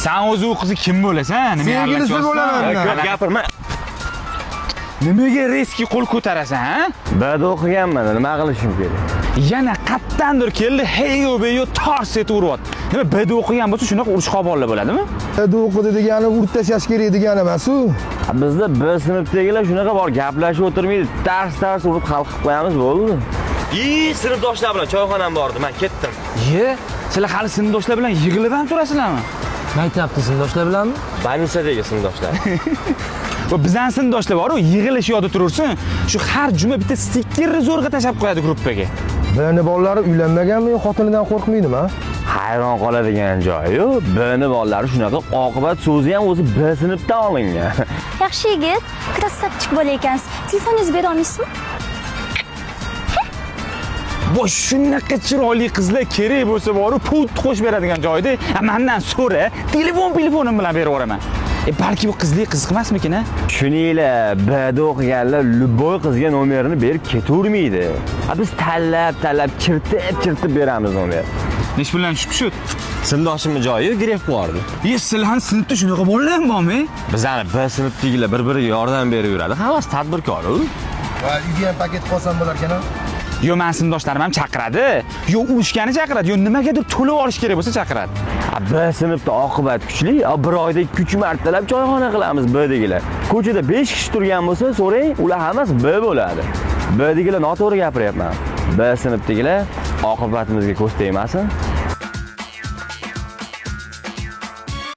San o'zi u qizni kim bo'lasan? Nima Sevgilisi bo'laman men. Ko'p gapirma. Nimaga резкий qo'l ko'tarasan, ha? Bada o'qiganman, nima qilishim kerak? Yana qayerdandir keldi, hey yo beyo tars etib uryapti. Nima Bda o'qigan bo'lsa shunaqa urushqoq bolalar bo'ladimi? Bda o'qidi degani urib tashlash kerak degani emas u. Bizda B sinfdagilar shunaqa bor, gaplashib o'tirmaydi. Tars tars urib hal qilib qo'yamiz, bo'ldi. I sinfdoshlar bilan choyxonam bordi, men ketdim. Ye, sizlar hali sinfdoshlar bilan yig'ilib ham turasizlarmi? Maktabda sinfdoshlar bilanmi? Больницадagi sinfdoshlar. Va bizani sinfdoshlar bor-u, yig'ilish yoda turursin. Shu har juma bitta stikerni zo'rg'a tashlab qo'yadi gruppaga. Bni bolalari uylanmaganmi yo xotinidan qo'rqmaydimi? Ha? Hayron qoladigan joyi, Bni bolalari shunaqa oqibat so'zi ham o'zi B sinfdan olingan. Yaxshi yigit, красавчик bola ekansiz. Telefoningizni bera olmaysizmi? Voy, shunaqa chiroyli qizlar kerak bo'lsa boru put qo'shib beradigan joyda, mandan so'ra, telefonim bilan berib yuboraman. Balki bu qizlik qiziq emasmikin, a? Tushuninglar, Bda o'qiganlar любой qizga nomerini berib ketavermaydi. A biz tanlab, tanlab, chirtib, chirtib beramiz nomer. Nesh puldan tushib shu? Sinfdoshimni joyi gref bordi. Ye, sizlarni sinfda shunaqa bolalar ham bormi? Bizani B sinfdagilar bir-biriga yordam berib yuradi. Hammasi tadbirkor u. Va uyga ham paket qolsam bo'larkan a? Yo, meni sinfdoshlarim ham chaqiradi, yo urushgani chaqiradi, yo nimagadir to'lab olish kerak bo'lsa chaqiradi. A, B sinfda oqibat kuchli. A, bir oyda 2-3 martalab choyxona qilamiz Bdagilar. Ko'chada 5 kishi turgan bo'lsa, so'rang, ular hammasi B bo'ladi. Bdagilar noto'g'ri gapiryapman. B sinfdagilar oqibatimizga ko'z tegmasin.